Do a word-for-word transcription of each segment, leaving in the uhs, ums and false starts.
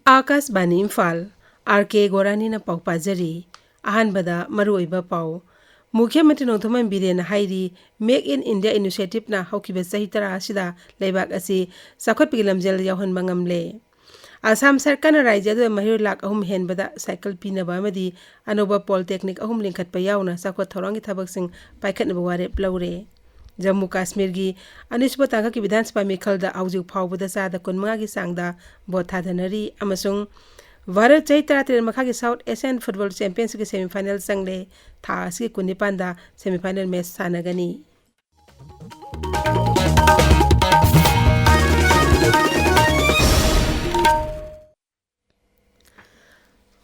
ꯑꯥꯀꯥꯁꯕꯥꯅꯤ Imphal, R ꯀꯦ ꯒꯣꯔꯥꯅꯤꯅ ꯄꯥꯎ ꯄꯥꯖꯔꯤ꯫ ꯑꯍꯥꯟꯕꯗ ꯃꯔꯨꯑꯣꯏꯕ ꯄꯥꯎ꯫ ꯃꯨꯈ꯭ꯌ ꯃꯟꯇ꯭ꯔꯤ ꯅꯣꯡꯊꯣꯝꯕꯝ ꯕꯤꯔꯦꯟꯅ ꯍꯥꯏꯔꯤ, Make in India initiative-ꯅ ꯍꯧꯈꯤꯕ ꯆꯍꯤ ꯇꯔꯥ ꯑꯁꯤꯗ ꯂꯩꯕꯥꯛ ꯑꯁꯤ ꯆꯥꯎꯈꯠꯄꯒꯤ ꯂꯝꯖꯦꯜꯗ ꯌꯥꯎꯍꯟꯕ ꯉꯝꯂꯦ꯫ ꯑꯁꯥꯝ ꯁꯔꯀꯥꯔꯅ ꯔꯥꯖ꯭ꯌ ꯑꯗꯨꯗ ꯃꯍꯩꯔꯣꯏ ꯂꯥꯈ ꯑꯍꯨꯝ ꯍꯦꯟꯕꯗ ꯁꯥꯏꯀꯜ ꯄꯤꯅꯕ ꯑꯃꯗꯤ ꯑꯅꯧꯕ polytechnic ꯑꯍꯨꯝ ꯂꯤꯡꯈꯠꯄ ꯌꯥꯎꯅ ꯆꯥꯎꯈꯠ ꯊꯧꯔꯥꯡꯒꯤ ꯊꯕꯛꯁꯤꯡ ꯄꯥꯏꯈꯠꯅꯕ ꯋꯥꯔꯦꯞ ꯂꯧꯔꯦ꯫ ꯖꯝꯃꯨ ꯀꯥꯁꯃꯤꯔꯒꯤ ꯑꯅꯤꯁꯨꯕ ꯇꯥꯡꯀꯛꯀꯤ ꯕꯤꯙꯥꯟ ꯁꯚꯥ ꯃꯤꯈꯜꯗ ꯍꯧꯖꯤꯛ ꯐꯥꯎꯕꯗ ꯆꯥꯗ ꯀꯨꯟꯃꯉꯥꯒꯤ ꯆꯥꯡꯗ ꯚꯣꯠ ꯊꯥꯗꯅꯔꯤ ꯑꯃꯁꯨꯡ ꯚꯥꯔꯠ ꯆꯍꯤ ꯇꯔꯥꯇꯔꯦꯠ ꯃꯈꯥꯒꯤ South Asian Football Championship-ꯀꯤ semifinal ꯆꯪꯂꯦ꯫ ꯊꯥ ꯑꯁꯤꯒꯤ ꯀꯨꯟꯅꯤꯄꯥꯟꯗ semifinal match ꯁꯥꯟꯅꯒꯅꯤ꯫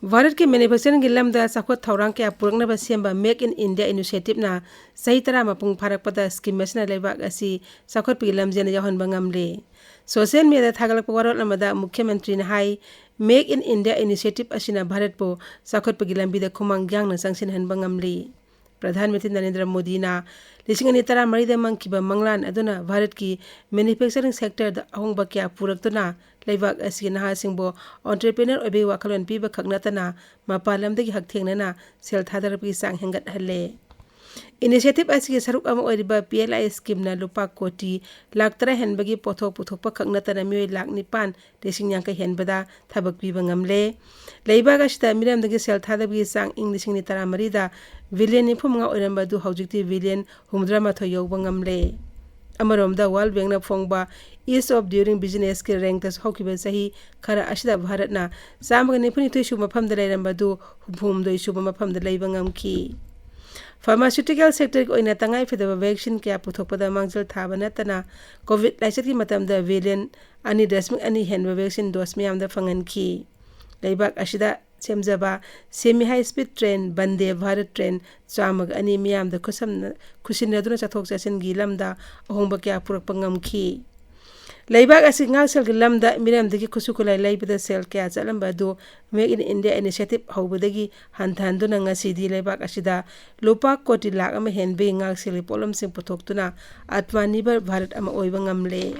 ꯚꯥꯔꯠꯀꯤ manufacturing-ꯒꯤ ꯂꯝꯗ ꯆꯥꯎꯈꯠ ꯊꯧꯔꯥꯡ ꯀꯌꯥ ꯄꯨꯔꯛꯅꯕ ꯁꯦꯝꯕ Make in India initiative-ꯅ ꯆꯍꯤ ꯇꯔꯥ ꯃꯄꯨꯡ ꯐꯥꯔꯛꯄꯗ scheme ꯑꯁꯤꯅ ꯂꯩꯕꯥꯛ ꯑꯁꯤ ꯆꯥꯎꯈꯠꯄꯒꯤ ꯂꯝꯖꯦꯜꯗ ꯌꯥꯎꯍꯟꯕ ꯉꯝꯂꯦ꯫ Social media-ꯗ ꯊꯥꯒꯠꯂꯛꯄ ꯋꯥꯔꯣꯜ ꯑꯃꯗ ꯃꯨꯈ꯭ꯌ ꯃꯟꯇ꯭ꯔꯤꯅ ꯍꯥꯏ, Make in India initiative ꯑꯁꯤꯅ ꯚꯥꯔꯠꯄꯨ ꯆꯥꯎꯈꯠꯄꯒꯤ ꯂꯝꯕꯤꯗ ꯈꯨꯃꯥꯡ ꯌꯥꯡꯅ ꯆꯪꯁꯤꯟꯍꯟꯕ ꯉꯝꯂꯤ꯫ ꯄ꯭ꯔꯙꯥꯟ ꯃꯟꯇ꯭ꯔꯤ ꯅꯔꯦꯟꯗ꯭ꯔ ꯃꯣꯗꯤꯅ ꯂꯤꯁꯤꯡ ꯑꯅꯤ ꯇꯔꯥꯃꯔꯤꯗ ꯃꯪꯈꯤꯕ ꯃꯪꯂꯥꯟ ꯑꯗꯨꯅ ꯚꯥꯔꯠꯀꯤ manufacturing sector-ꯗ ꯑꯍꯣꯡꯕ ꯀꯌꯥ ꯄꯨꯔꯛꯇꯨꯅ ꯂꯩꯕꯥꯛ ꯑꯁꯤꯒꯤ ꯅꯍꯥꯁꯤꯡꯕꯨ entrepreneur ꯑꯣꯏꯕꯒꯤ ꯋꯥꯈꯜꯂꯣꯟ ꯄꯤꯕ ꯈꯛ ꯅꯠꯇꯅ ꯃꯄꯥꯟ ꯂꯝꯗꯒꯤ ꯍꯛꯊꯦꯡꯅꯅ ꯁꯦꯜ ꯊꯥꯗꯔꯛꯄꯒꯤ ꯆꯥꯡ ꯍꯦꯟꯒꯠꯍꯜꯂꯦ꯫ Initiative ꯑꯁꯤꯒꯤ ꯁꯔꯨꯛ ꯑꯃ ꯑꯣꯏꯔꯤꯕ P L I scheme-ꯅ ꯂꯨꯄꯥ ꯀꯣꯇꯤ ꯂꯥꯈ ꯇꯔꯥ ꯍꯦꯟꯕꯒꯤ ꯄꯣꯠꯊꯣꯛ ꯄꯨꯊꯣꯛꯄ ꯈꯛ ꯅꯠꯇꯅ ꯃꯤꯑꯣꯏ ꯂꯥꯈ ꯅꯤꯄꯥꯟ ꯂꯤꯁꯤꯡ ꯌꯥꯡꯈꯩ ꯍꯦꯟꯕꯗ ꯊꯕꯛ ꯄꯤꯕ ꯉꯝꯂꯦ꯫ ꯂꯩꯕꯥꯛ ꯑꯁꯤꯗ ꯃꯤꯔꯝꯗꯒꯤ ꯁꯦꯜ ꯊꯥꯗꯕꯒꯤ ꯆꯥꯡ ꯏꯪ ꯂꯤꯁꯤꯡ ꯑꯅꯤ ꯇꯔꯥꯃꯔꯤꯗ billion ꯅꯤꯐꯨ ꯃꯉꯥ ꯑꯣꯏꯔꯝꯕ ꯑꯗꯨ ꯍꯧꯖꯤꯛꯇꯤ billion ꯍꯨꯝꯐꯨꯇꯔꯥ ꯃꯥꯊꯣꯏ ꯌꯧꯕ ꯉꯝꯂꯦ꯫ ꯑꯃꯔꯣꯝꯗ World Bank-ꯅ ꯐꯣꯡꯕ Ease of Doing Business-ꯀꯤ rank-ꯇꯁꯨ ꯍꯧꯈꯤꯕ ꯆꯍꯤ ꯈꯔ ꯑꯁꯤꯗ ꯚꯥꯔꯠꯅ ꯆꯥꯝꯃꯒ ꯅꯤꯐꯨꯅꯤꯊꯣꯏ ꯁꯨꯕ ꯃꯐꯝꯗ ꯂꯩꯔꯝꯕ ꯑꯗꯨ ꯍꯨꯝꯐꯨꯍꯨꯝꯗꯣꯏ ꯁꯨꯕ ꯃꯐꯝꯗ ꯂꯩꯕ ꯉꯝꯈꯤ꯫ Pharmaceutical sector-ꯒꯤ ꯑꯣꯏꯅ ꯇꯉꯥꯏꯐꯗꯕ vaccine ꯀꯌꯥ ꯄꯨꯊꯣꯛꯄꯗ ꯃꯥꯡꯖꯤꯜ ꯊꯥꯕ ꯅꯠꯇꯅ COVID ꯂꯥꯏꯆꯠꯀꯤ ꯃꯇꯝꯗ billion ꯑꯅꯤ ꯗꯁꯃꯤꯛ ꯑꯅꯤ ꯍꯦꯟꯕ vaccine dose ꯃꯤꯌꯥꯝꯗ ꯐꯪꯍꯟꯈꯤ꯫ ꯂꯩꯕꯥꯛ ꯑꯁꯤꯗ ꯁꯦꯝꯖꯕ semi high speed train Vande Bharat train ꯆꯥꯝꯃꯒ ꯑꯅꯤ ꯃꯤꯌꯥꯝꯗ ꯈꯨꯠꯁꯝꯅ-, ꯈꯨꯠꯁꯤꯟꯅꯗꯨꯅ ꯆꯠꯊꯣꯛ ꯆꯠꯁꯤꯟꯒꯤ ꯂꯝꯗ ꯑꯍꯣꯡꯕ ꯀꯌꯥ ꯄꯨꯔꯛꯄ ꯉꯝꯈꯤ꯫ ꯂꯩꯕꯥꯛ ꯑꯁꯤ ꯉꯥꯛꯁꯦꯜꯒꯤ ꯂꯝꯗ ꯃꯤꯔꯝꯗꯒꯤ ꯈꯨꯠꯁꯨ ꯈꯨꯠꯂꯥꯏ ꯂꯩꯕꯗ ꯁꯦꯜ ꯀꯌꯥ ꯆꯠꯂꯝꯕ ꯑꯗꯨ Make in India initiative ꯍꯧꯕꯗꯒꯤ ꯍꯟꯊꯍꯟꯗꯨꯅ ꯉꯁꯤꯗꯤ ꯂꯩꯕꯥꯛ ꯑꯁꯤꯗ ꯂꯨꯄꯥ ꯀꯣꯇꯤ ꯂꯥꯈ ꯑꯃ ꯍꯦꯟꯕꯒꯤ ꯉꯥꯛꯁꯦꯜꯒꯤ ꯄꯣꯠꯂꯝꯁꯤꯡ ꯄꯨꯊꯣꯛꯇꯨꯅ Atmanirbhar Bharat ꯑꯃ ꯑꯣꯏꯕ ꯉꯝꯂꯦ꯫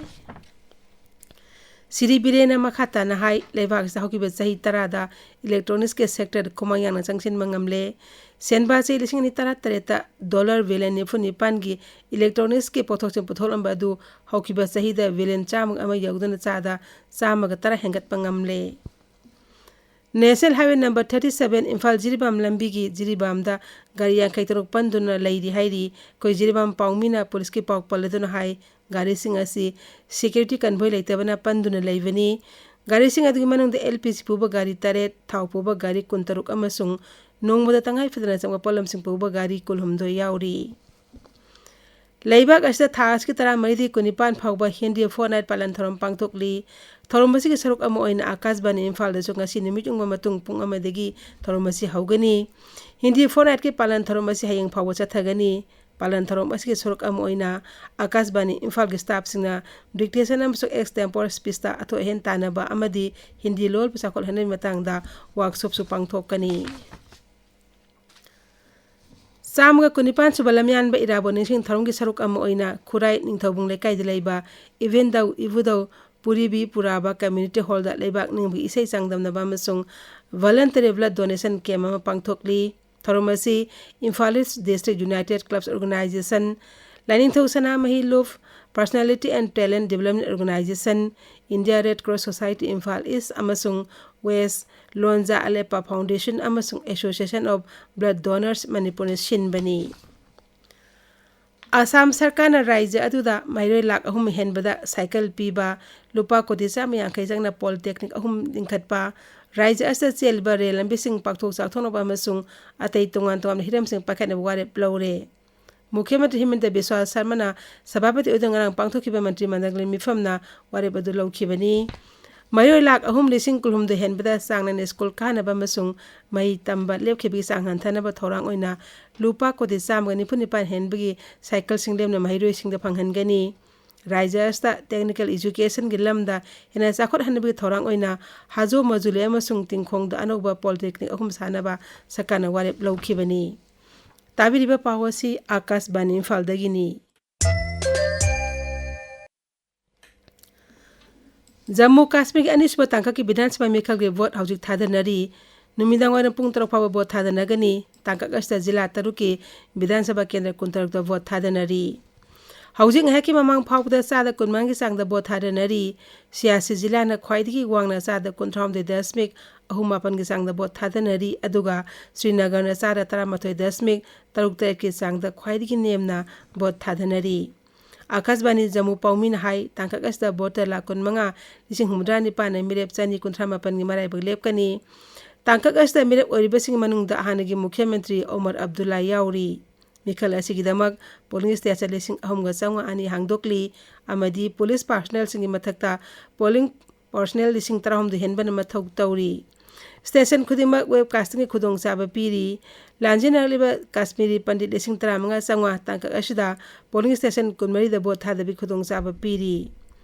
ꯁ꯭ꯔꯤ ꯕꯤꯔꯦꯟꯅ ꯃꯈꯥ ꯇꯥꯅ ꯍꯥꯏ, ꯂꯩꯕꯥꯛ ꯑꯁꯤꯗ ꯍꯧꯈꯤꯕ ꯆꯍꯤ ꯇꯔꯥꯗ electronics ꯀꯤ sector ꯗ ꯈꯨꯃꯥꯡ ꯌꯥꯡꯅ ꯆꯪꯁꯤꯟꯕ ꯉꯝꯂꯦ꯫ ꯁꯦꯟꯕꯥ ꯆꯍꯤ ꯂꯤꯁꯤꯡ ꯑꯅꯤ ꯇꯔꯥꯇꯔꯦꯠꯇ dollar billion ꯅꯤꯐꯨ ꯅꯤꯄꯥꯟꯒꯤ electronics ꯀꯤ ꯄꯣꯠꯊꯣꯛꯁꯤꯡ ꯄꯨꯊꯣꯛꯂꯝꯕ ꯑꯗꯨ ꯍꯧꯈꯤꯕ ꯆꯍꯤꯗ billion ꯆꯥꯝꯃꯒ ꯑꯃ ꯌꯧꯗꯨꯅ ꯆꯥꯗ ꯆꯥꯝꯃꯒ ꯇꯔꯥ ꯍꯦꯟꯒꯠꯄ ꯉꯝꯂꯦ꯫ National Highway number thirty seven Imphal Jiribam ꯂꯝꯕꯤꯒꯤ ꯖꯤꯔꯤꯕꯥꯝꯗ ꯒꯥꯔꯤ ꯌꯥꯡꯈꯩ ꯇꯔꯨꯛ ꯄꯟꯗꯨꯅ ꯂꯩꯔꯤ ꯍꯥꯏꯔꯤ꯫ ꯑꯩꯈꯣꯏ ꯖꯤꯔꯤꯕꯥꯝ ꯄꯥꯎꯃꯤꯅ ꯄꯨꯂꯤꯁꯀꯤ ꯄꯥꯎ ꯄꯜꯂꯗꯨꯅ ꯍꯥꯏ, ꯒꯥꯔꯤꯁꯤꯡ ꯑꯁꯤ security convoy ꯂꯩꯇꯕꯅ ꯄꯟꯗꯨꯅ ꯂꯩꯕꯅꯤ꯫ ꯒꯥꯔꯤꯁꯤꯡ ꯑꯗꯨꯒꯤ ꯃꯅꯨꯡꯗ L P G ꯄꯨꯕ ꯒꯥꯔꯤ ꯇꯔꯦꯠ, ꯊꯥꯎ ꯄꯨꯕ ꯒꯥꯔꯤ ꯀꯨꯟꯇꯔꯨꯛ ꯑꯃꯁꯨꯡ ꯅꯣꯡꯃꯗ ꯇꯉꯥꯏ ꯐꯗꯅ ꯆꯪꯕ ꯄꯣꯠꯂꯝꯁꯤꯡ ꯄꯨꯕ ꯒꯥꯔꯤ ꯀꯨꯟꯍꯨꯝꯗꯣꯏ ꯌꯥꯎꯔꯤ꯫ ꯂꯩꯕꯥꯛ ꯑꯁꯤꯗ ꯊꯥ ꯑꯁꯤꯒꯤ ꯇꯔꯥꯃꯔꯤꯗꯒꯤ ꯀꯨꯟꯅꯤꯄꯥꯟ ꯐꯥꯎꯕ ꯍꯤꯟꯗꯤ fortnight ꯄꯥꯂꯟ ꯊꯧꯔꯝ ꯄꯥꯡꯊꯣꯛꯂꯤ꯫ ꯊꯧꯔꯝ ꯑꯁꯤꯒꯤ ꯁꯔꯨꯛ ꯑꯃ ꯑꯣꯏꯅ ꯑꯥꯀꯥꯁꯕꯥꯅꯤ ꯏꯝꯐꯥꯜꯗꯁꯨ ꯉꯁꯤ ꯅꯨꯃꯤꯠ ꯌꯨꯡꯕ ꯃꯇꯨꯡ ꯄꯨꯡ ꯑꯃꯗꯒꯤ ꯊꯧꯔꯝ ꯑꯁꯤ ꯍꯧꯒꯅꯤ꯫ ꯍꯤꯟꯗꯤ fortnight ꯀꯤ ꯄꯥꯂꯟ ꯊꯧꯔꯝ ꯑꯁꯤ ꯍꯌꯦꯡ ꯐꯥꯎꯕ ꯆꯠꯊꯒꯅꯤ꯫ ꯄꯥꯂꯟ ꯊꯧꯔꯝ ꯑꯁꯤꯒꯤ ꯁꯔꯨꯛ ꯑꯃ ꯑꯣꯏꯅ ꯑꯥꯀꯥꯁꯕꯥꯅꯤ ꯏꯝꯐꯥꯜꯒꯤ staff ꯁꯤꯡꯅ dictation ꯑꯃꯁꯨꯡ extempore speech ꯇ ꯑꯊꯣꯏ ꯑꯍꯦꯟ ꯇꯥꯟꯅꯕ ꯑꯃꯗꯤ ꯍꯤꯟꯗꯤ ꯂꯣꯜꯕꯨ ꯆꯥꯎꯈꯠꯍꯟꯕꯒꯤ ꯃꯇꯥꯡꯗ workshop ꯁꯨ ꯄꯥꯡꯊꯣꯛꯀꯅꯤ꯫ ꯆꯥꯝꯃꯒ ꯀꯨꯟꯅꯤꯄꯥꯟ ꯁꯨꯕ ꯂꯝꯌꯥꯟꯕ ꯏꯔꯥꯕꯣꯠ ꯅꯤꯡꯁꯤꯡ ꯊꯧꯔꯝꯒꯤ ꯁꯔꯨꯛ ꯑꯃ ꯑꯣꯏꯅ ꯈꯨꯔꯥꯏ ꯅꯤꯡꯊꯧꯕꯨꯡ ꯂꯩꯀꯥꯏꯗ ꯂꯩꯕ ꯏꯕꯦꯟꯗꯧ ꯏꯕꯨꯙꯧ ꯄꯨꯔꯤꯕꯤ ꯄꯨꯔꯥꯕ community hall ꯗ ꯂꯩꯕꯥꯛ ꯅꯤꯡꯕꯒꯤ ꯏꯁꯩ ꯆꯥꯡꯗꯝꯅꯕ ꯑꯃꯁꯨꯡ voluntary blood donation camp ꯑꯃ ꯄꯥꯡꯊꯣꯛꯂꯤ꯫ ꯊꯧꯔꯝ ꯑꯁꯤ Imphal East District United Clubs Organization, ꯂꯥꯏꯅꯤꯡꯊꯧ ꯁꯅꯥꯃꯍꯤ ꯂꯨꯞ, Personality and Talent Development Organization, India Red Cross Society Imphal East ꯑꯃꯁꯨꯡ West, ꯂꯣꯟꯖꯥ ꯑꯂꯦꯞꯄ Foundation ꯑꯃꯁꯨꯡ Association of Blood Donors ꯃꯅꯤꯄꯨꯔꯅ ꯁꯤꯟꯕꯅꯤ꯫ ꯑꯁꯥꯝ ꯁꯔꯀꯥꯔꯅ ꯔꯥꯖ꯭ꯌ ꯑꯗꯨꯗ ꯃꯍꯩꯔꯣꯏ ꯂꯥꯈ ꯑꯍꯨꯝ ꯍꯦꯟꯕꯗ ꯁꯥꯏꯀꯜ ꯄꯤꯕ, ꯂꯨꯄꯥ ꯀꯣꯇꯤ ꯆꯥꯝꯃ ꯌꯥꯡꯈꯩ ꯆꯪꯅ polytechnic ꯑꯍꯨꯝ ꯂꯤꯡꯈꯠꯄ, ꯔꯥꯖ꯭ꯌ ꯑꯁꯤꯗ ꯆꯦꯜꯂꯤꯕ ꯔꯦꯜ ꯂꯝꯕꯤꯁꯤꯡ ꯄꯥꯛꯊꯣꯛ ꯆꯥꯎꯊꯣꯛꯅꯕ ꯑꯃꯁꯨꯡ ꯑꯇꯩ ꯇꯣꯉꯥꯟ ꯇꯣꯉꯥꯟꯕ ꯍꯤꯔꯝꯁꯤꯡ ꯄꯥꯏꯈꯠꯅꯕ ꯋꯥꯔꯦꯞ ꯂꯧꯔꯦ꯫ ꯃꯨꯈ꯭ꯌ ꯃꯟꯇ꯭ꯔꯤ ꯍꯤꯃꯟꯇ ꯕꯤꯁ꯭ꯋꯥ ꯁꯔꯃꯅ ꯁꯚꯥꯄꯇꯤ ꯑꯣꯏꯗꯨꯅ ꯉꯔꯥꯡ ꯄꯥꯡꯊꯣꯛꯈꯤꯕ ꯃꯟꯇ꯭ꯔꯤ ꯃꯟꯗꯜꯒꯤ ꯃꯤꯐꯝꯅ ꯋꯥꯔꯦꯞ ꯑꯗꯨ ꯂꯧꯈꯤꯕꯅꯤ꯫ ꯃꯍꯩꯔꯣꯏ ꯂꯥꯈ ꯑꯍꯨꯝ ꯂꯤꯁꯤꯡ ꯀꯨꯟꯍꯨꯝꯗꯣꯏ ꯍꯦꯟꯕꯗ ꯆꯥꯡ ꯅꯥꯏꯅ ꯁ꯭ꯀꯨꯜ ꯀꯥꯅꯕ ꯑꯃꯁꯨꯡ ꯃꯍꯩ ꯇꯝꯕ ꯂꯦꯞꯈꯤꯕꯒꯤ ꯆꯥꯡ ꯍꯟꯊꯅꯕ ꯊꯧꯔꯥꯡ ꯑꯣꯏꯅ ꯂꯨꯄꯥ ꯀꯣꯇꯤ ꯆꯥꯝꯃꯒ ꯅꯤꯐꯨ ꯅꯤꯄꯥꯟ ꯍꯦꯟꯕꯒꯤ ꯁꯥꯏꯀꯜꯁꯤꯡ ꯂꯦꯝꯅ ꯃꯍꯩꯔꯣꯏꯁꯤꯡꯗ ꯐꯪꯍꯟꯒꯅꯤ꯫ ꯔꯥꯖ꯭ꯌ ꯑꯁꯤꯗ technical education ꯒꯤ ꯂꯝꯗ ꯍꯦꯟꯅ ꯆꯥꯎꯈꯠꯍꯟꯅꯕꯒꯤ ꯊꯧꯔꯥꯡ ꯑꯣꯏꯅ ꯍꯥꯖꯣ ꯃꯖꯨꯂꯤ ꯑꯃꯁꯨꯡ ꯇꯤꯡꯈꯣꯡꯗ ꯑꯅꯧꯕ polytechnic ꯑꯍꯨꯝ ꯁꯥꯅꯕ ꯁꯔꯀꯥꯔꯅ ꯋꯥꯔꯦꯞ ꯂꯧꯈꯤꯕꯅꯤ꯫ ꯇꯥꯕꯤꯔꯤꯕ ꯄꯥꯎ ꯑꯁꯤ ꯑꯥꯀꯥꯁꯕꯥꯅꯤ ꯏꯝꯐꯥꯜꯗꯒꯤꯅꯤ꯫ ꯖꯝꯃꯨ ꯀꯥꯁꯃꯤꯔꯒꯤ ꯑꯅꯤꯁꯨꯕ ꯇꯥꯡꯀꯛꯀꯤ ꯕꯤꯙꯥꯟ ꯁꯚꯥ ꯃꯤꯈꯜꯒꯤ ꯚꯣꯠ ꯍꯧꯖꯤꯛ ꯊꯥꯗꯅꯔꯤ꯫ ꯅꯨꯃꯤꯗꯥꯡ ꯋꯥꯏꯔꯝ ꯄꯨꯡ ꯇꯔꯨꯛ ꯐꯥꯎꯕ ꯚꯣꯠ ꯊꯥꯗꯅꯒꯅꯤ꯫ ꯇꯥꯡꯀꯛ ꯑꯁꯤꯗ ꯖꯤꯂꯥ ꯇꯔꯨꯛꯀꯤ ꯕꯤꯙꯥꯟ ꯁꯚꯥ ꯀꯦꯟꯗ꯭ꯔ ꯀꯨꯟꯇꯔꯨꯛꯇ ꯚꯣꯠ ꯊꯥꯗꯅꯔꯤ꯫ ꯍꯧꯖꯤꯛ ꯉꯥꯏꯍꯥꯛꯀꯤ ꯃꯃꯥꯡ ꯐꯥꯎꯕꯗ ꯆꯥꯗ ꯀꯨꯟꯃꯉꯥꯒꯤ ꯆꯥꯡꯗ ꯚꯣꯠ ꯊꯥꯗꯅꯔꯤ꯫ ꯁꯤꯌꯥꯁꯤ ꯖꯤꯂꯥꯅ ꯈ꯭ꯋꯥꯏꯗꯒꯤ ꯋꯥꯡꯅ ꯆꯥꯗ ꯀꯨꯟꯊ꯭ꯔꯥꯍꯨꯝꯗꯣꯏ ꯗꯁꯃꯤꯛ ꯑꯍꯨꯝ ꯃꯥꯄꯟꯒꯤ ꯆꯥꯡꯗ ꯚꯣꯠ ꯊꯥꯗꯅꯔꯤ, ꯑꯗꯨꯒ ꯁ꯭ꯔꯤꯅꯒꯔꯅ ꯆꯥꯗ ꯇꯔꯥꯃꯥꯊꯣꯏ ꯗꯁꯃꯤꯛ ꯇꯔꯨꯛ ꯇꯔꯦꯠꯀꯤ ꯆꯥꯡꯗ ꯈ꯭ꯋꯥꯏꯗꯒꯤ ꯅꯦꯝꯅ ꯚꯣꯠ ꯊꯥꯗꯅꯔꯤ꯫ ꯑꯥꯀꯥꯁꯕꯥꯅꯤ ꯖꯝꯃꯨ ꯄꯥꯎꯃꯤꯅ ꯍꯥꯏ, ꯇꯥꯡꯀꯛ ꯑꯁꯤꯗ ꯚꯣꯇꯔ ꯂꯥꯈ ꯀꯨꯟꯃꯉꯥ ꯂꯤꯁꯤꯡ ꯍꯨꯝꯐꯨꯇꯔꯥ ꯅꯤꯄꯥꯟꯅ ꯃꯤꯔꯦꯞ ꯆꯅꯤ ꯀꯨꯟꯊ꯭ꯔꯥ ꯃꯥꯄꯟꯒꯤ ꯃꯔꯥꯏꯕꯛ ꯂꯦꯞꯀꯅꯤ꯫ ꯇꯥꯡꯀꯛ ꯑꯁꯤꯗ ꯃꯤꯔꯦꯞ ꯑꯣꯏꯔꯤꯕꯁꯤꯡꯒꯤ ꯃꯅꯨꯡꯗ ꯍꯥꯟꯅꯒꯤ ꯃꯨꯈ꯭ꯌ ꯃꯟꯇ꯭ꯔꯤ ꯑꯣꯃꯔ ꯑꯕꯗꯨꯜꯂꯥ ꯌꯥꯎꯔꯤ꯫ ꯃꯤꯈꯜ ꯑꯁꯤꯒꯤꯗꯃꯛ ꯄꯣꯂꯤꯡ ꯁ꯭ꯇꯦꯁꯟ ꯂꯤꯁꯤꯡ ꯑꯍꯨꯝꯒ ꯆꯥꯝꯃꯉꯥ ꯑꯅꯤ ꯍꯥꯡꯗꯣꯛꯂꯤ, ꯑꯃꯗꯤ ꯄꯨꯂꯤꯁ ꯄꯥꯔꯁꯅꯦꯜꯁꯤꯡꯒꯤ ꯃꯊꯛꯇ ꯄꯣꯂꯤꯡ ꯄꯥꯔꯁꯅꯦꯜ ꯂꯤꯁꯤꯡ ꯇꯔꯥꯍꯨꯝꯗꯣꯏ ꯍꯦꯟꯕꯅ ꯃꯊꯧ ꯇꯧꯔꯤ꯫ ꯁ꯭ꯇꯦꯁꯟ ꯈꯨꯗꯤꯡꯃꯛ ꯋꯦꯕꯀꯥꯁꯇꯤꯡꯒꯤ ꯈꯨꯗꯣꯡꯆꯥꯕ ꯄꯤꯔꯤ꯫ ꯂꯥꯟꯖꯦꯟꯅꯔꯛꯂꯤꯕ ꯀꯥꯁꯃꯤꯔꯤ ꯄꯟꯗꯤꯠ ꯂꯤꯁꯤꯡ ꯇꯔꯥꯃꯉꯥ ꯆꯥꯝꯃꯉꯥ ꯇꯥꯡꯀꯛ ꯑꯁꯤꯗ ꯄꯣꯂꯤꯡ ꯁ꯭ꯇꯦꯁꯟ ꯀꯨꯟꯃꯔꯤꯗ ꯚꯣꯠ ꯊꯥꯗꯕꯒꯤ ꯈꯨꯗꯣꯡꯆꯥꯕ ꯄꯤꯔꯤ꯫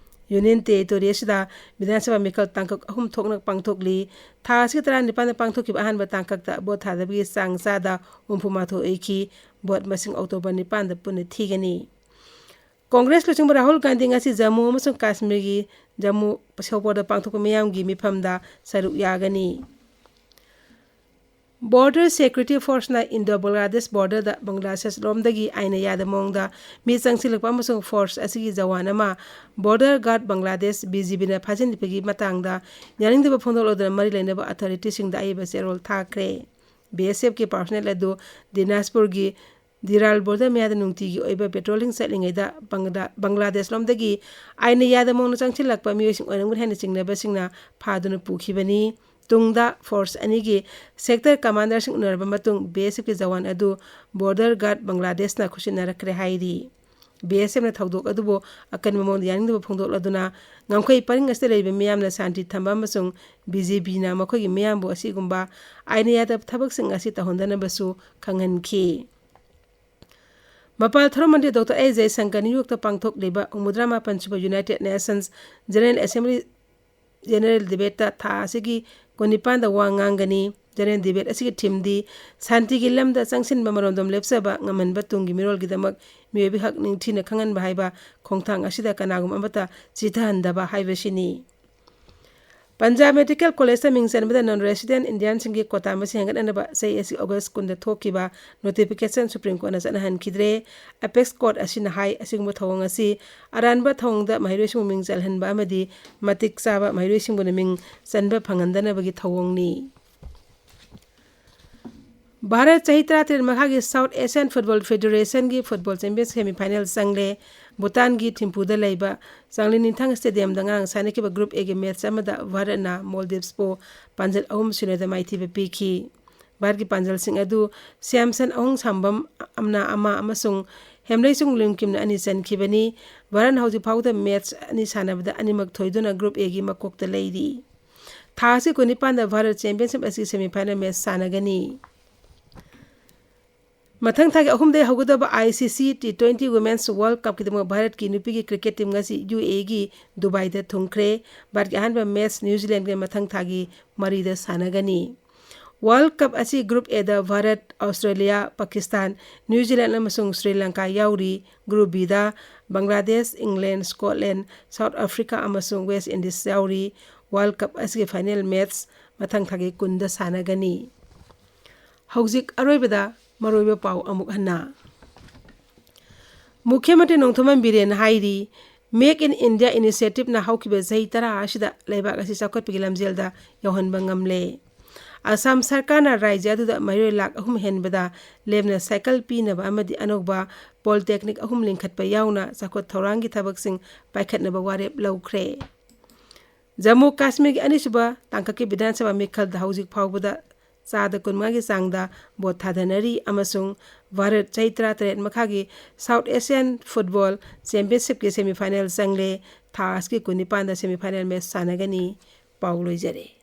ꯌꯨꯅꯤꯌꯟ ꯇꯦꯔꯤꯇꯣꯔꯤ ꯑꯁꯤꯗ ꯕꯤꯙꯥꯟ ꯁꯚꯥ ꯃꯤꯈꯜ ꯇꯥꯡꯀꯛ ꯑꯍꯨꯝ ꯊꯣꯛꯅ ꯄꯥꯡꯊꯣꯛꯂꯤ꯫ ꯊꯥ ꯑꯁꯤꯒꯤ ꯇꯔꯥꯅꯤꯄꯥꯟꯗ ꯄꯥꯡꯊꯣꯛꯈꯤꯕ ꯑꯍꯥꯟꯕ ꯇꯥꯡꯀꯛꯇ ꯚꯣꯠ ꯊꯥꯗꯕꯒꯤ ꯆꯥꯡ ꯆꯥꯗ ꯍꯨꯝꯐꯨ ꯃꯥꯊꯣꯏ ꯑꯣꯏꯈꯤ꯫ ꯚꯣꯠ ꯃꯁꯤꯡ ꯑꯣꯛꯇꯣꯕꯔ ꯅꯤꯄꯥꯟꯗ ꯄꯨꯟꯅ ꯊꯤꯒꯅꯤ꯫ ꯀꯣꯡꯒ꯭ꯔꯦꯁ ꯂꯨꯆꯤꯡꯕ ꯔꯥꯍꯨꯜ ꯒꯥꯟꯙꯤ ꯉꯁꯤ ꯖꯝꯃꯨ ꯑꯃꯁꯨꯡ ꯀꯥꯁꯃꯤꯔꯒꯤ ꯖꯝꯃꯨ ꯁꯣꯄꯣꯔꯗ ꯄꯥꯡꯊꯣꯛꯄ ꯃꯤꯌꯥꯝꯒꯤ ꯃꯤꯐꯝꯗ ꯁꯔꯨꯛ ꯌꯥꯒꯅꯤ꯫ Border Security Forceꯅ Indo Bangladesh borderꯗ Bangladesh ꯂꯣꯝꯗꯒꯤ ꯑꯥꯏꯟꯅ ꯌꯥꯗꯕ ꯃꯑꯣꯡꯗ ꯃꯤ ꯆꯪꯁꯤꯜꯂꯛꯄ ꯑꯃꯁꯨꯡ force ꯑꯁꯤꯒꯤ ꯖꯋꯥꯟ ꯑꯃ Border Guard Bangladesh, B G Bꯅ ꯐꯥꯖꯤꯟꯕꯒꯤ ꯃꯇꯥꯡꯗ ꯌꯥꯅꯤꯡꯗꯕ ꯐꯣꯡꯗꯣꯛꯂꯗꯨꯅ ꯃꯔꯤ ꯂꯩꯅꯕ authorityꯁꯤꯡꯗ ꯑꯏꯕ ꯆꯦꯔꯣꯜ ꯊꯥꯈ꯭ꯔꯦ꯫ B S Fꯀꯤ personnel ꯑꯗꯨ ꯗꯤꯅꯥꯖꯄꯨꯔꯒꯤ ꯗꯤꯔꯥꯜ border ꯃꯌꯥꯗ ꯅꯨꯡꯇꯤꯒꯤ ꯑꯣꯏꯕ patrolling ꯆꯠꯂꯤꯉꯩꯗ ꯕꯪꯒ꯭ꯂꯥ-, ꯕꯪꯒ꯭ꯂꯥꯗꯦꯁ ꯂꯣꯝꯗꯒꯤ ꯑꯥꯏꯟꯅ ꯌꯥꯗꯕ ꯃꯑꯣꯡꯗ ꯆꯪꯁꯤꯜꯂꯛꯄ ꯃꯤꯑꯣꯏꯁꯤꯡ ꯑꯣꯏꯔꯝꯒꯅꯤ ꯍꯥꯏꯅ ꯆꯤꯡꯅꯕꯁꯤꯡꯅ ꯐꯥꯗꯨꯅ ꯄꯨꯈꯤꯕꯅꯤ꯫ ꯇꯨꯡꯗ force ꯑꯅꯤꯒꯤ sector commanderꯁꯤꯡ ꯎꯅꯔꯕ ꯃꯇꯨꯡ B S Fꯀꯤ ꯖꯋꯥꯟ ꯑꯗꯨ Border Guard Bangladeshꯅ ꯈꯨꯠꯁꯤꯟꯅꯔꯛꯈ꯭ꯔꯦ ꯍꯥꯏꯔꯤ꯫ B S Fꯅ ꯊꯧꯗꯣꯛ ꯑꯗꯨꯕꯨ ꯑꯀꯟꯕ ꯃꯑꯣꯡꯗ ꯌꯥꯅꯤꯡꯗꯕ ꯐꯣꯡꯗꯣꯛꯂꯗꯨꯅ ꯉꯝꯈꯩ ꯄꯔꯤꯡ ꯑꯁꯤꯗ ꯂꯩꯔꯤꯕ ꯃꯤꯌꯥꯝꯅ ꯁꯥꯟꯇꯤ ꯊꯝꯕ ꯑꯃꯁꯨꯡ B G Bꯅ ꯃꯈꯣꯏꯒꯤ ꯃꯤꯌꯥꯝꯕꯨ ꯑꯁꯤꯒꯨꯝꯕ ꯑꯥꯏꯟꯅ ꯌꯥꯗꯕ ꯊꯕꯛꯁꯤꯡ ꯑꯁꯤ ꯇꯧꯍꯟꯗꯅꯕꯁꯨ ꯈꯪꯍꯟꯈꯤ꯫ ꯃꯄꯥꯜ ꯊꯧꯔꯝ ꯃꯟꯇ꯭ꯔꯤ ꯗꯣꯛꯇꯔ ꯑꯦꯁ ꯖꯌꯁꯪꯀꯔ ꯅ꯭ꯌꯨ ꯌꯣꯔꯛꯇ ꯄꯥꯡꯊꯣꯛꯂꯤꯕ ꯍꯨꯝꯐꯨꯇꯔꯥ ꯃꯥꯄꯟ ꯁꯨꯕ United Nations General Assembly General Debateꯇ ꯊꯥ ꯑꯁꯤꯒꯤ ꯀꯨꯟꯅꯤꯄꯥꯟꯗ ꯋꯥ ꯉꯥꯡꯒꯅꯤ꯫ General debate ꯑꯁꯤꯒꯤ themeꯗꯤ ꯁꯥꯟꯇꯤꯒꯤ ꯂꯝꯗ ꯆꯪꯁꯤꯟꯕ ꯃꯔꯣꯝꯗꯣꯝ ꯂꯦꯞꯆꯕ ꯉꯝꯍꯟꯕ ꯇꯨꯡꯒꯤ ꯃꯤꯔꯣꯜꯒꯤꯗꯃꯛ ꯃꯤꯑꯣꯏꯕꯒꯤ ꯍꯛ ꯅꯤꯡꯊꯤꯅ ꯈꯪꯍꯟꯕ ꯍꯥꯏꯕ ꯈꯣꯡꯊꯥꯡ ꯑꯁꯤꯗ ꯀꯅꯥꯒꯨꯝꯕ ꯑꯃꯠꯇ ꯆꯤꯊꯍꯟꯗꯕ ꯍꯥꯏꯕꯁꯤꯅꯤ꯫ ꯄꯟꯖꯥꯕ ꯃꯦꯗꯤꯀꯦꯜ ꯀꯣꯂꯦꯖꯇ ꯃꯤꯡ ꯆꯟꯕꯗ non resident Indianꯁꯤꯡꯒꯤ quota ꯃꯁꯤꯡ ꯍꯦꯟꯒꯠꯅꯅꯕ ꯆꯍꯤ ꯑꯁꯤ August ꯀꯨꯟꯗ ꯊꯣꯛꯈꯤꯕ notification Supreme Courtꯅ ꯆꯠꯅꯍꯟꯈꯤꯗ꯭ꯔꯦ꯫ Apex Court ꯑꯁꯤꯅ ꯍꯥꯏ, ꯑꯁꯤꯒꯨꯝꯕ ꯊꯧꯑꯣꯡ ꯑꯁꯤ ꯑꯔꯥꯟꯕ ꯊꯧꯑꯣꯡꯗ ꯃꯍꯩꯔꯣꯏꯁꯤꯡꯕꯨ ꯃꯤꯡ ꯆꯜꯍꯟꯕ ꯑꯃꯗꯤ ꯃꯇꯤꯛ ꯆꯥꯕ ꯃꯍꯩꯔꯣꯏꯁꯤꯡꯕꯨꯅ ꯃꯤꯡ ꯆꯟꯕ ꯐꯪꯍꯟꯗꯅꯕꯒꯤ ꯊꯧꯑꯣꯡꯅꯤ꯫ ꯚꯥꯔꯠ ꯆꯍꯤ ꯇꯔꯥꯇꯔꯦꯠ ꯃꯈꯥꯒꯤ South Asian Football Federationꯒꯤ football championship semifinal ꯆꯪꯂꯦ꯫ ꯚꯨꯇꯥꯟꯒꯤ ꯊꯤꯝꯄꯨꯗ ꯂꯩꯕ ꯆꯥꯡꯂꯤ ꯅꯤꯡꯊꯥꯡ stadiumꯗ ꯉꯔꯥꯡ ꯁꯥꯟꯅꯈꯤꯕ Group Aꯒꯤ match ꯑꯃꯗ ꯚꯥꯔꯠꯅ Maldivesꯄꯨ ꯄꯥꯟꯖꯜ ꯑꯍꯨꯝ ꯁꯤꯅꯣꯗ ꯃꯥꯏꯊꯤꯕ ꯄꯤꯈꯤ꯫ ꯚꯥꯔꯠꯀꯤ ꯄꯥꯟꯖꯜꯁꯤꯡ ꯑꯗꯨ ꯁ꯭ꯌꯥꯝꯁꯟ ꯑꯍꯨꯝ ꯁꯥꯝꯕꯝ ꯑꯃꯅ ꯑꯃ ꯑꯃꯁꯨꯡ ꯍꯦꯝꯂꯩꯁꯨꯡ ꯂꯤꯝꯀꯤꯝꯅ ꯑꯅꯤ ꯆꯟꯈꯤꯕꯅꯤ꯫ ꯚꯥꯔꯠꯅ ꯍꯧꯖꯤꯛ ꯐꯥꯎꯕꯗ match ꯑꯅꯤ ꯁꯥꯟꯅꯕꯗ ꯑꯅꯤꯃꯛ ꯊꯣꯏꯗꯨꯅ Group Aꯒꯤ ꯃꯀꯣꯛꯇ ꯂꯩꯔꯤ꯫ ꯊꯥ ꯑꯁꯤ ꯀꯨꯟꯅꯤꯄꯥꯟꯗ ꯚꯥꯔꯠ championship ꯑꯁꯤꯒꯤ semifinal match ꯁꯥꯟꯅꯒꯅꯤ꯫ ꯃꯊꯪ ꯊꯥꯒꯤ ꯑꯍꯨꯝꯗꯒꯤ ꯍꯧꯒꯗꯕ ICC T twenty Women's World Cupꯀꯤꯗꯃꯛ ꯚꯥꯔꯠꯀꯤ ꯅꯨꯄꯤꯒꯤ cricket team ꯉꯁꯤ UAEꯒꯤ ꯗꯨꯕꯥꯏꯗ ꯊꯨꯡꯈ꯭ꯔꯦ꯫ ꯚꯥꯔꯠꯀꯤ ꯑꯍꯥꯟꯕ match New Zealandꯒ ꯃꯊꯪ ꯊꯥꯒꯤ ꯃꯔꯤꯗ ꯁꯥꯟꯅꯒꯅꯤ꯫ World Cup ꯑꯁꯤ Group Aꯗ Bharat, Australia, Pakistan, New Zealand ꯑꯃꯁꯨꯡ ꯁ꯭ꯔꯤ ꯂꯪꯀꯥ ꯌꯥꯎꯔꯤ꯫ Group Bꯗ ꯕꯪꯒ꯭ꯂꯥꯗꯦꯁ, ꯏꯪꯂꯦꯟ, ꯁ꯭ꯀꯣꯠꯂꯦꯟ, ꯁꯥꯎꯠ ꯑꯐ꯭ꯔꯤꯀꯥ ꯑꯃꯁꯨꯡ ꯋꯦꯁ ꯏꯟꯗꯤꯁ ꯌꯥꯎꯔꯤ꯫ World Cup ꯑꯁꯤꯒꯤ final match ꯃꯊꯪ ꯊꯥꯒꯤ ꯀꯨꯟꯗ ꯁꯥꯟꯅꯒꯅꯤ꯫ ꯍꯧꯖꯤꯛ ꯑꯔꯣꯏꯕꯗ ꯃꯔꯨꯑꯣꯏꯕ ꯄꯥꯎ ꯑꯃꯨꯛ ꯍꯟꯅ꯫ ꯃꯨꯈ꯭ꯌ ꯃꯟꯇ꯭ꯔꯤ ꯅꯣꯡꯊꯣꯝꯕꯝ ꯕꯤꯔꯦꯟꯅ ꯍꯥꯏꯔꯤ, Make in India initiativeꯅ ꯍꯧꯈꯤꯕ ꯆꯍꯤ ꯇꯔꯥ ꯑꯁꯤꯗ ꯂꯩꯕꯥꯛ ꯑꯁꯤ ꯆꯥꯎꯈꯠꯄꯒꯤ ꯂꯝꯖꯦꯜꯗ ꯌꯧꯍꯟꯕ ꯉꯝꯂꯦ꯫ ꯑꯁꯥꯝ ꯁꯔꯀꯥꯔꯅ ꯔꯥꯖ꯭ꯌ ꯑꯗꯨꯗ ꯃꯤꯑꯣꯏ ꯂꯥꯈ ꯑꯍꯨꯝ ꯍꯦꯟꯕꯗ ꯂꯦꯝꯅ ꯁꯥꯏꯀꯜ ꯄꯤꯅꯕ ꯑꯃꯗꯤ ꯑꯅꯧꯕ polytechnic ꯑꯍꯨꯝ ꯂꯤꯡꯈꯠꯄ ꯌꯥꯎꯅ ꯆꯥꯎꯈꯠ ꯊꯧꯔꯥꯡꯒꯤ ꯊꯕꯛꯁꯤꯡ ꯄꯥꯏꯈꯠꯅꯕ ꯋꯥꯔꯦꯞ ꯂꯧꯈ꯭ꯔꯦ꯫ ꯖꯝꯃꯨ ꯀꯥꯁꯃꯤꯔꯒꯤ ꯑꯅꯤꯁꯨꯕ ꯇꯥꯡꯀꯛꯀꯤ ꯕꯤꯙꯥꯟ ꯁꯚꯥ ꯃꯤꯈꯜꯗ ꯍꯧꯖꯤꯛ ꯐꯥꯎꯕꯗ ꯆꯥꯗ ꯀꯨꯟꯃꯉꯥꯒꯤ ꯆꯥꯡꯗ ꯚꯣꯠ ꯊꯥꯗꯅꯔꯤ ꯑꯃꯁꯨꯡ ꯚꯥꯔꯠ ꯆꯍꯤ ꯇꯔꯥꯇꯔꯦꯠ ꯃꯈꯥꯒꯤ South Asian Football Championshipꯀꯤ semifinal ꯆꯪꯂꯦ꯫ ꯊꯥ ꯑꯁꯤꯒꯤ ꯀꯨꯟꯅꯤꯄꯥꯟꯗ semifinal match ꯁꯥꯟꯅꯒꯅꯤ꯫ ꯄꯥꯎ ꯂꯣꯏꯖꯔꯦ꯫